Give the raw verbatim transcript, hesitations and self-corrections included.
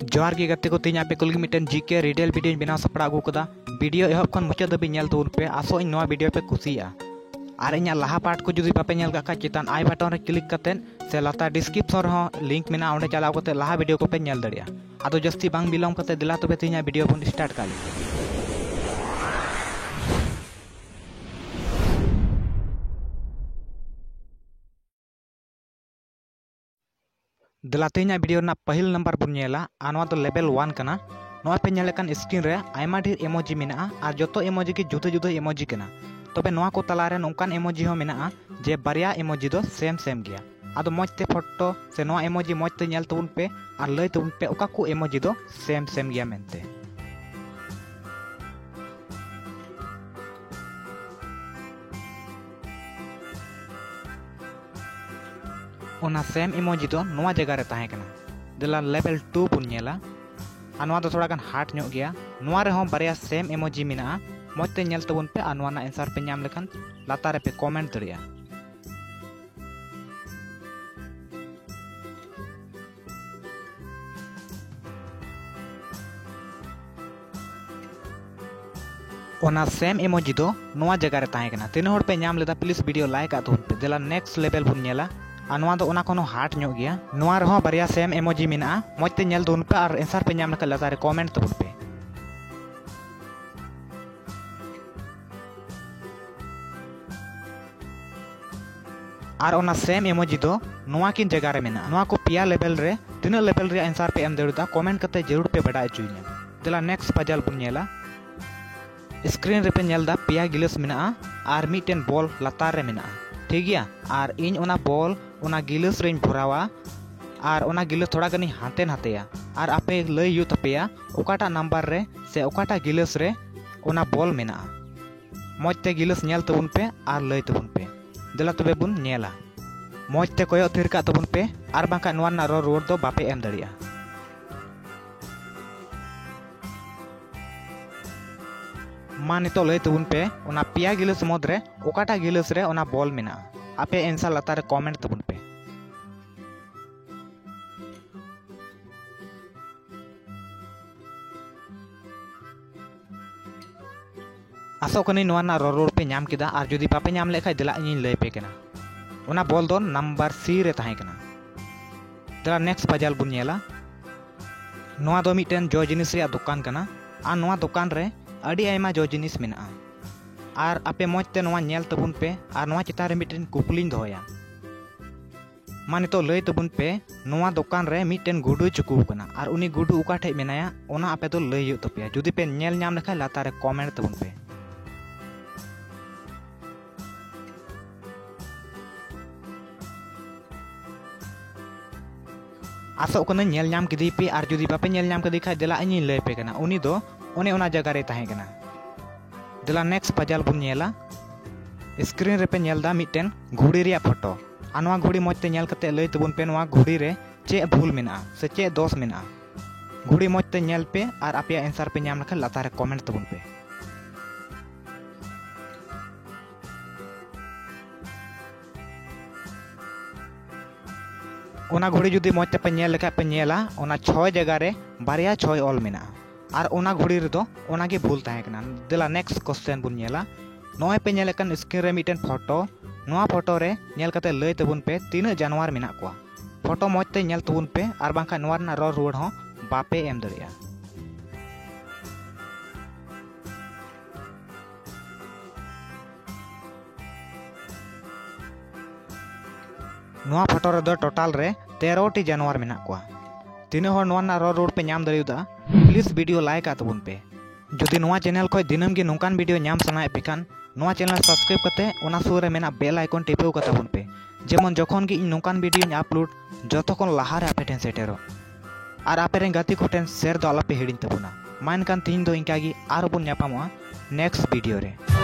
ᱡᱚᱦᱟᱨ ᱜᱮ ᱜᱟᱛᱮ ᱠᱚ, ᱛᱮᱦᱮᱧ ᱟᱯᱮ ᱠᱚ ᱞᱟᱹᱜᱤᱫ ᱢᱤᱫᱴᱮᱱ ᱡᱤ ᱠᱮ ᱨᱤᱰᱮᱞ ᱵᱷᱤᱰᱤᱭᱳᱧ ᱵᱮᱱᱟᱣ ᱥᱟᱯᱲᱟᱣ ᱟᱹᱜᱩ ᱠᱟᱫᱟ᱾ ᱵᱷᱤᱰᱤᱭᱳ ᱮᱦᱚᱵ ᱠᱷᱚᱱ ᱢᱩᱪᱟᱹᱫ ᱫᱷᱟᱹᱵᱤᱡ ᱧᱮᱞ ᱛᱟᱵᱚᱱ ᱯᱮ, ᱟᱥᱚᱜ ᱟᱹᱧ ᱱᱚᱣᱟ ᱵᱷᱤᱰᱤᱭᱳ ᱯᱮ ᱠᱩᱥᱤᱭᱟᱜᱼᱟ᱾ ᱟᱨ ᱤᱧᱟᱹᱜ ᱞᱟᱦᱟ ᱯᱟᱨᱴ ᱠᱚ ᱡᱩᱫᱤ ᱵᱟᱯᱮ ᱧᱮᱞ ᱠᱟᱜ ᱠᱷᱟᱡ, ᱪᱮᱛᱟᱱ ᱟᱭ ᱵᱟᱴᱚᱱ ᱨᱮ ᱠᱞᱤᱠ ᱠᱟᱛᱮᱫ ᱥᱮ ᱞᱟᱛᱟᱨ ᱰᱤᱥᱠᱨᱤᱯᱥᱚᱱ ᱨᱮᱦᱚᱸ ᱞᱤᱝᱠ ᱢᱮᱱᱟᱜᱼᱟ, ᱚᱸᱰᱮ ᱪᱟᱞᱟᱣ ᱠᱟᱛᱮᱫ ᱞᱟᱦᱟ ᱵᱷᱤᱰᱤᱭᱳ ᱠᱚᱯᱮ ᱧᱮᱞ ᱫᱟᱲᱮᱭᱟᱜᱼᱟ᱾ ᱟᱫᱚ ᱡᱟᱹᱥᱛᱤ ᱵᱟᱝ ᱵᱤᱞᱚᱢ ᱠᱟᱛᱮᱫ ᱫᱮᱞᱟ ᱛᱚᱵᱮ ᱛᱮᱦᱮᱧᱟᱜ ᱵᱷᱤᱰᱤᱭᱳ ᱵᱚᱱ ᱥᱴᱟᱨᱴ ᱠᱟᱜ ᱞᱮᱜᱮ᱾ ᱫᱮᱞᱟ ᱛᱮᱦᱮᱧᱟᱜ ᱵᱷᱤᱰᱤᱭᱳ ᱨᱮᱱᱟᱜ ᱯᱟᱹᱦᱤᱞ ᱱᱟᱢᱵᱟᱨ ᱵᱚᱱ ᱧᱮᱞᱟ, ᱟᱨ ᱱᱚᱣᱟ ᱫᱚ ᱞᱮᱵᱮᱞ ᱚᱣᱟᱱ ᱠᱟᱱᱟ᱾ ᱱᱚᱣᱟ ᱯᱮ ᱧᱮᱞ ᱞᱮᱠᱷᱟᱱ ᱥᱠᱨᱤᱱ ᱨᱮ ᱟᱭᱢᱟ ᱰᱷᱮᱨ ᱤᱢᱳᱡᱤ ᱢᱮᱱᱟᱜᱼᱟ, ᱟᱨ ᱡᱚᱛᱚ ᱤᱢᱳᱡᱤ ᱜᱮ ᱡᱩᱫᱟᱹ ᱡᱩᱫᱟᱹ ᱤᱢᱳᱡᱤ ᱠᱟᱱᱟ᱾ ᱛᱚᱵᱮ ᱱᱚᱣᱟ ᱠᱚ ᱛᱟᱞᱟᱨᱮ ᱱᱚᱝᱠᱟᱱ ᱤᱢᱳᱡᱤ ᱦᱚᱸ ᱢᱮᱱᱟᱜᱼᱟ ᱡᱮ ᱵᱟᱨᱭᱟ ᱤᱢᱳᱡᱤ ᱫᱚ ᱥᱮᱢ ᱥᱮᱢ ᱜᱮᱭᱟ᱾ ᱟᱫᱚ ᱢᱚᱡᱽ ᱛᱮ ᱯᱷᱳᱴᱳ ᱥᱮ ᱱᱚᱣᱟ ᱤᱢᱳᱡᱤ ᱢᱚᱡᱽ ᱛᱮ ᱧᱮᱞ ᱛᱟᱵᱚᱱ ᱯᱮ ᱟᱨ ᱞᱟᱹᱭ ᱛᱟᱵᱚᱱ ᱯᱮ ᱚᱠᱟ ᱠᱚ ᱤᱢᱳᱡᱤ ᱫᱚ ᱥᱮᱢ ᱥᱮᱢ ᱜᱮᱭᱟ ᱢᱮᱱᱛᱮ᱾ ᱚᱱᱟ ᱥᱮᱢ ᱤᱢᱳᱡᱤ ᱫᱚ ᱱᱚᱣᱟ ᱡᱟᱭᱜᱟ ᱨᱮ ᱛᱟᱦᱮᱸ ᱠᱟᱱᱟ᱾ ᱫᱮᱞᱟ ᱞᱮᱵᱮᱞ ᱴᱩ ᱵᱚᱱ ᱧᱮᱞᱟ, ᱟᱨ ᱱᱚᱣᱟ ᱫᱚ ᱛᱷᱚᱲᱟ ᱜᱟᱱ ᱦᱟᱨᱰ ᱧᱚᱜ ᱜᱮᱭᱟ᱾ ᱱᱚᱣᱟ ᱨᱮᱦᱚᱸ ᱵᱟᱨᱭᱟ ᱥᱮᱢ ᱤᱢᱳᱡᱤ ᱢᱮᱱᱟᱜᱼᱟ, ᱢᱚᱡᱽ ᱛᱮ ᱧᱮᱞ ᱛᱟᱵᱚᱱ ᱯᱮ, ᱟᱨ ᱱᱚᱣᱟ ᱨᱮᱱᱟᱜ ᱮᱱᱥᱟᱨ ᱯᱮ ᱧᱟᱢ ᱞᱮᱠᱷᱟᱱ ᱞᱟᱛᱟᱨ ᱨᱮᱯᱮ ᱠᱚᱢᱮᱱᱴ ᱫᱟᱲᱮᱭᱟᱜᱼᱟ᱾ ᱚᱱᱟ ᱥᱮᱢ ᱤᱢᱳᱡᱤ ᱫᱚ ᱱᱚᱣᱟ ᱡᱟᱭᱜᱟ ᱨᱮ ᱛᱟᱦᱮᱸ ᱠᱟᱱᱟ᱾ ᱛᱤᱱᱟᱹᱜ ᱦᱚᱲ ᱯᱮ ᱧᱟᱢ ᱞᱮᱫᱟ, ᱯᱞᱤᱡ ᱵᱷᱤᱰᱤᱭᱳ ᱞᱟᱭᱤᱠ ᱟᱜ ᱛᱟᱵᱚᱱ ᱯᱮ᱾ ᱫᱮᱞᱟ ᱱᱮᱠᱥᱴ ᱞᱮᱵᱮᱞ ᱵᱚᱱ ᱧᱮᱞᱟ, ᱟᱨ ᱱᱚᱣᱟ ᱫᱚ ᱚᱱᱟ ᱠᱷᱚᱱ ᱦᱚᱸ ᱦᱟᱨᱰ ᱧᱚᱜ ᱜᱮᱭᱟ᱾ ᱱᱚᱣᱟ ᱨᱮᱦᱚᱸ ᱵᱟᱨᱭᱟ ᱥᱮᱢ ᱤᱢᱳᱡᱤ ᱢᱮᱱᱟᱜᱼᱟ, ᱢᱚᱡᱽ ᱛᱮ ᱧᱮᱞ ᱛᱟᱵᱚᱱ ᱯᱮ, ᱟᱨ ᱮᱱᱥᱟᱨ ᱯᱮ ᱧᱟᱢ ᱞᱮᱠᱷᱟᱱ ᱞᱟᱛᱟᱨ ᱨᱮ ᱠᱚᱢᱮᱱᱴ ᱛᱟᱵᱚᱱ ᱯᱮ᱾ ᱟᱨ ᱚᱱᱟ ᱥᱮᱢ ᱤᱢᱳᱡᱤ ᱫᱚ ᱱᱚᱣᱟ ᱠᱤᱱ ᱡᱟᱭᱜᱟ ᱨᱮ ᱢᱮᱱᱟᱜᱼᱟ᱾ ᱱᱚᱣᱟ ᱠᱚ ᱯᱮᱭᱟ ᱞᱮᱵᱮᱞ ᱨᱮ ᱛᱤᱱᱟᱹᱜ ᱞᱮᱵᱮᱞ ᱨᱮᱭᱟᱜ ᱮᱱᱥᱟᱨ ᱯᱮ ᱮᱢ ᱫᱟᱲᱮᱭᱟᱫᱟ, ᱠᱚᱢᱮᱱᱴ ᱠᱟᱛᱮ ᱡᱟᱹᱨᱩᱲ ᱯᱮ ᱵᱟᱰᱟᱭ ᱦᱚᱪᱚᱧᱟ᱾ ᱫᱮᱞᱟ ᱱᱮᱠᱥᱴ ᱯᱟᱡᱟᱞ ᱵᱚᱱ ᱧᱮᱞᱟ᱾ ᱥᱠᱨᱤᱱ ᱨᱮᱯᱮ ᱧᱮᱞ ᱮᱫᱟ ᱯᱮᱭᱟ ᱜᱤᱞᱟᱹᱥ ᱢᱮᱱᱟᱜᱼᱟ ᱟᱨ ᱢᱤᱫᱴᱮᱱ ᱵᱚᱞ ᱞᱟᱛᱟᱨ ᱨᱮ ᱢᱮᱱᱟᱜᱼᱟ, ᱴᱷᱤᱠ ᱜᱮᱭᱟ? ᱟᱨ ᱤᱧ ᱚᱱᱟ ᱵᱚᱞ ᱚᱱᱟ ᱜᱤᱞᱟᱹᱥ ᱨᱮᱧ ᱵᱷᱚᱨᱟᱣᱟ ᱟᱨ ᱚᱱᱟ ᱜᱤᱞᱟᱹᱥ ᱛᱷᱚᱲᱟ ᱜᱟᱱᱤᱧ ᱦᱟᱱᱛᱮ ᱱᱟᱛᱮᱭᱟ, ᱟᱨ ᱟᱯᱮ ᱞᱟᱹᱭ ᱦᱩᱭᱩᱜ ᱛᱟᱯᱮᱭᱟ ᱚᱠᱟᱴᱟᱜ ᱱᱟᱢᱵᱟᱨ ᱨᱮ ᱥᱮ ᱚᱠᱟᱴᱟᱜ ᱜᱤᱞᱟᱹᱥ ᱨᱮ ᱚᱱᱟ ᱵᱚᱞ ᱢᱮᱱᱟᱜᱼᱟ᱾ ᱢᱚᱡᱽ ᱛᱮ ᱜᱤᱞᱟᱹᱥ ᱧᱮᱞ ᱛᱟᱵᱚᱱ ᱯᱮ ᱟᱨ ᱞᱟᱹᱭ ᱛᱟᱵᱚᱱ ᱯᱮ᱾ ᱫᱮᱞᱟ ᱛᱚᱵᱮ ᱵᱚᱱ ᱧᱮᱞᱟ᱾ ᱢᱚᱡᱽ ᱛᱮ ᱠᱚᱭᱚᱜ ᱛᱷᱤᱨ ᱠᱟᱜ ᱛᱟᱵᱚᱱ ᱯᱮ, ᱟᱨ ᱵᱟᱝᱠᱷᱟᱱ ᱱᱚᱣᱟ ᱨᱮᱱᱟᱜ ᱨᱚᱲ ᱨᱩᱣᱟᱹᱲ ᱫᱚ ᱵᱟᱯᱮ ᱮᱢ ᱫᱟᱲᱮᱭᱟᱜᱼᱟ᱾ ᱢᱟ ᱱᱤᱛᱚᱜ ᱞᱟᱹᱭ ᱛᱟᱵᱚᱱ ᱯᱮ, ᱚᱱᱟ ᱯᱮᱭᱟ ᱜᱤᱞᱟᱹᱥ ᱢᱩᱫᱽ ᱨᱮ ᱚᱠᱟᱴᱟᱜ ᱜᱤᱞᱟᱹᱥ ᱨᱮ ᱚᱱᱟ ᱵᱚᱞ ᱢᱮᱱᱟᱜᱼᱟ? ᱟᱯᱮ ᱮᱱᱥᱟᱨ ᱞᱟᱛᱟᱨ ᱨᱮ ᱠᱚᱢᱮᱱᱴ ᱛᱟᱵᱚᱱ ᱯᱮ᱾ ᱟᱥᱚᱜ ᱠᱟᱹᱱᱟᱹᱧ ᱱᱚᱣᱟ ᱨᱮᱱᱟᱜ ᱨᱚᱲ ᱨᱩᱣᱟᱹᱲ ᱯᱮ ᱧᱟᱢ ᱠᱮᱫᱟ, ᱟᱨ ᱡᱩᱫᱤ ᱵᱟᱯᱮ ᱧᱟᱢ ᱞᱮᱠᱷᱟᱡ ᱫᱮᱞᱟ ᱤᱧᱤᱧ ᱞᱟᱹᱭ ᱯᱮ ᱠᱟᱱᱟ᱾ ᱚᱱᱟ ᱵᱚᱞ ᱫᱚ ᱱᱟᱢᱵᱟᱨ ᱥᱤ ᱨᱮ ᱛᱟᱦᱮᱸ ᱠᱟᱱᱟ᱾ ᱫᱮᱞᱟ next puzzle ᱵᱚᱱ ᱧᱮᱞᱟ᱾ ᱱᱚᱣᱟ ᱫᱚ ᱢᱤᱫᱴᱮᱱ ᱡᱚ ᱡᱤᱱᱤᱥ ᱨᱮᱭᱟᱜ ᱫᱚᱠᱟᱱ ᱠᱟᱱᱟ, ᱟᱨ ᱱᱚᱣᱟ ᱫᱚᱠᱟᱱ ᱨᱮ ᱟᱹᱰᱤ ᱟᱭᱢᱟ ᱡᱚ ᱡᱤᱱᱤᱥ ᱢᱮᱱᱟᱜᱼᱟ᱾ ᱟᱨ ᱟᱯᱮ ᱢᱚᱡᱽ ᱛᱮ ᱱᱚᱣᱟ ᱧᱮᱞ ᱛᱟᱵᱚᱱ ᱯᱮ, ᱟᱨ ᱱᱚᱣᱟ ᱪᱮᱛᱟᱱ ᱨᱮ ᱢᱤᱫᱴᱮᱱ ᱠᱩᱠᱞᱤᱧ ᱫᱚᱦᱚᱭᱟ᱾ ᱢᱟ ᱱᱤᱛᱚᱜ ᱞᱟᱹᱭ ᱛᱟᱵᱚᱱ ᱯᱮ, ᱱᱚᱣᱟ ᱫᱚᱠᱟᱱ ᱨᱮ ᱢᱤᱫᱴᱮᱱ ᱜᱩᱰᱩᱭ ᱪᱩᱠᱩᱣ ᱠᱟᱱᱟ, ᱟᱨ ᱩᱱᱤ ᱜᱩᱰᱩ ᱚᱠᱟ ᱴᱷᱮᱡ ᱢᱮᱱᱟᱭᱟ, ᱚᱱᱟ ᱟᱯᱮ ᱫᱚ ᱞᱟᱹᱭ ᱦᱩᱭᱩᱜ ᱛᱟᱯᱮᱭᱟ᱾ ᱡᱩᱫᱤ ᱯᱮ ᱧᱮᱞ ᱧᱟᱢ ᱞᱮᱠᱷᱟᱡ ᱞᱟᱛᱟᱨ ᱨᱮ comment ᱛᱟᱵᱚᱱ ᱯᱮ᱾ ᱟᱥᱚᱜ ᱠᱟᱹᱱᱟᱹᱧ ᱧᱮᱞ ᱧᱟᱢ ᱠᱮᱫᱮ ᱯᱮ, ᱟᱨ ᱡᱩᱫᱤ ᱵᱟᱯᱮ ᱧᱮᱞ ᱧᱟᱢ ᱠᱮᱫᱮ ᱠᱷᱟᱡ ᱫᱮᱞᱟ ᱤᱧᱤᱧ ᱞᱟᱹᱭ ᱯᱮ ᱠᱟᱱᱟ᱾ ᱩᱱᱤ ᱫᱚ ᱚᱱᱮ ᱚᱱᱟ ᱡᱟᱭᱜᱟ ᱨᱮᱭ ᱛᱟᱦᱮᱸ ᱠᱟᱱᱟ᱾ ᱫᱮᱞᱟ next puzzle ᱵᱚᱱ ᱧᱮᱞᱟ᱾ Screen ᱨᱮᱯᱮ ᱧᱮᱞ ᱮᱫᱟ ᱢᱤᱫᱴᱮᱱ ᱜᱷᱩᱲᱤ ᱨᱮᱭᱟᱜ ᱯᱷᱳᱴᱳ, ᱟᱨ ᱱᱚᱣᱟ ᱜᱷᱩᱲᱤ ᱢᱚᱡᱽ ᱛᱮ ᱧᱮᱞ ᱠᱟᱛᱮ ᱞᱟᱹᱭ ᱛᱟᱵᱚᱱ ᱯᱮ ᱱᱚᱣᱟ ᱜᱷᱩᱲᱤ ᱨᱮ ᱪᱮᱫ ᱵᱷᱩᱞ ᱢᱮᱱᱟᱜᱼᱟ ᱥᱮ ᱪᱮᱫ ᱫᱳᱥ ᱢᱮᱱᱟᱜᱼᱟ᱾ ᱜᱷᱩᱲᱤ ᱢᱚᱡᱽ ᱛᱮ ᱧᱮᱞ ᱯᱮ, ᱟᱨ ᱟᱯᱮᱭᱟᱜ answer ᱯᱮ ᱧᱟᱢ ᱞᱮᱠᱷᱟᱱ ᱞᱟᱛᱟᱨ ᱨᱮ comment ᱛᱟᱵᱚᱱ ᱯᱮ᱾ ᱚᱱᱟ ᱜᱷᱩᱲᱤ ᱡᱩᱫᱤ ᱢᱚᱡᱽ ᱛᱮᱯᱮ ᱧᱮᱞ ᱞᱮᱠᱷᱟᱡ ᱯᱮ ᱧᱮᱞᱟ, ᱚᱱᱟ ᱪᱷᱚᱭ ᱡᱟᱭᱜᱟ ᱨᱮ ᱵᱟᱨᱭᱟ ᱪᱷᱚᱭ ᱚᱞ ᱢᱮᱱᱟᱜᱼᱟ, ᱟᱨ ᱚᱱᱟ ᱜᱷᱩᱲᱤ ᱨᱮᱫᱚ ᱚᱱᱟᱜᱮ ᱵᱷᱩᱞ ᱛᱟᱦᱮᱸ ᱠᱟᱱᱟ᱾ ᱫᱮᱞᱟ next question ᱵᱚᱱ ᱧᱮᱞᱟ᱾ ᱱᱚᱜᱼᱚᱭ ᱯᱮ ᱧᱮᱞᱮᱫ ᱠᱟᱱ screen ᱨᱮ ᱢᱤᱫᱴᱮᱱ ᱯᱷᱳᱴᱳ, ᱱᱚᱣᱟ ᱯᱷᱳᱴᱳ ᱨᱮ ᱧᱮᱞ ᱠᱟᱛᱮ ᱞᱟᱹᱭ ᱛᱟᱵᱚᱱ ᱯᱮ ᱛᱤᱱᱟᱹᱜ ᱡᱟᱱᱣᱟᱨ ᱢᱮᱱᱟᱜ ᱠᱚᱣᱟ᱾ ᱯᱷᱳᱴᱳ ᱢᱚᱡᱽ ᱛᱮ ᱧᱮᱞ ᱛᱟᱵᱚᱱ ᱯᱮ, ᱟᱨ ᱵᱟᱝᱠᱷᱟᱱ ᱱᱚᱣᱟ ᱨᱮᱱᱟᱜ ᱨᱚᱲ ᱨᱩᱣᱟᱹᱲ ᱦᱚᱸ ᱵᱟᱯᱮ ᱮᱢ ᱫᱟᱲᱮᱭᱟᱜᱼᱟ᱾ ᱱᱚᱣᱟ ᱯᱷᱳᱴᱳ ᱨᱮᱫᱚ total ᱨᱮ ᱛᱮᱨᱚ ᱴᱤ ᱡᱟᱱᱣᱟᱨ ᱢᱮᱱᱟᱜ ᱠᱚᱣᱟ᱾ ᱛᱤᱱᱟᱹᱜ ᱦᱚᱲ ᱱᱚᱣᱟ ᱨᱮᱱᱟᱜ ᱨᱚᱲ ᱨᱩᱣᱟᱹᱲ ᱯᱮ ᱧᱟᱢ ᱫᱟᱲᱮᱭᱟᱫᱟ, please video like ᱟᱜ ᱛᱟᱵᱚᱱ ᱯᱮ᱾ ᱡᱩᱫᱤ ᱱᱚᱣᱟ channel ᱠᱷᱚᱱ ᱫᱤᱱᱟᱹᱢ ᱜᱮ ᱱᱚᱝᱠᱟᱱ video ᱧᱟᱢ ᱥᱟᱱᱟᱭᱮᱫ ᱯᱮ ᱠᱷᱟᱱ, ᱱᱚᱣᱟ channel subscribe ᱠᱟᱛᱮ ᱚᱱᱟ ᱥᱩᱨ ᱨᱮ ᱢᱮᱱᱟᱜ bell icon ᱴᱤᱯᱟᱹᱣ ᱠᱟᱛᱟ ᱵᱚᱱ ᱯᱮ, ᱡᱮᱢᱚᱱ ᱡᱚᱠᱷᱚᱱ ᱜᱮ ᱤᱧ ᱱᱚᱝᱠᱟᱱ videoᱧ upload, ᱡᱚᱛᱚ ᱠᱷᱚᱱ ᱞᱟᱦᱟ ᱨᱮ ᱟᱯᱮ ᱴᱷᱮᱱ ᱥᱮᱴᱮᱨᱚᱜ᱾ ᱟᱨ ᱟᱯᱮ ᱨᱮᱱ ᱜᱟᱛᱮ ᱠᱚ ᱴᱷᱮᱱ share ᱫᱚ ᱟᱞᱚᱯᱮ ᱦᱤᱲᱤᱧ ᱛᱟᱵᱚᱱᱟ᱾ ᱢᱟ ᱮᱱᱠᱷᱟᱱ ᱛᱤᱦᱤᱧ ᱫᱚ ᱤᱱᱠᱟ ᱜᱮ, ᱟᱨᱦᱚᱸ ᱵᱚᱱ ᱧᱟᱯᱟᱢᱚᱜᱼᱟ next video ᱨᱮ᱾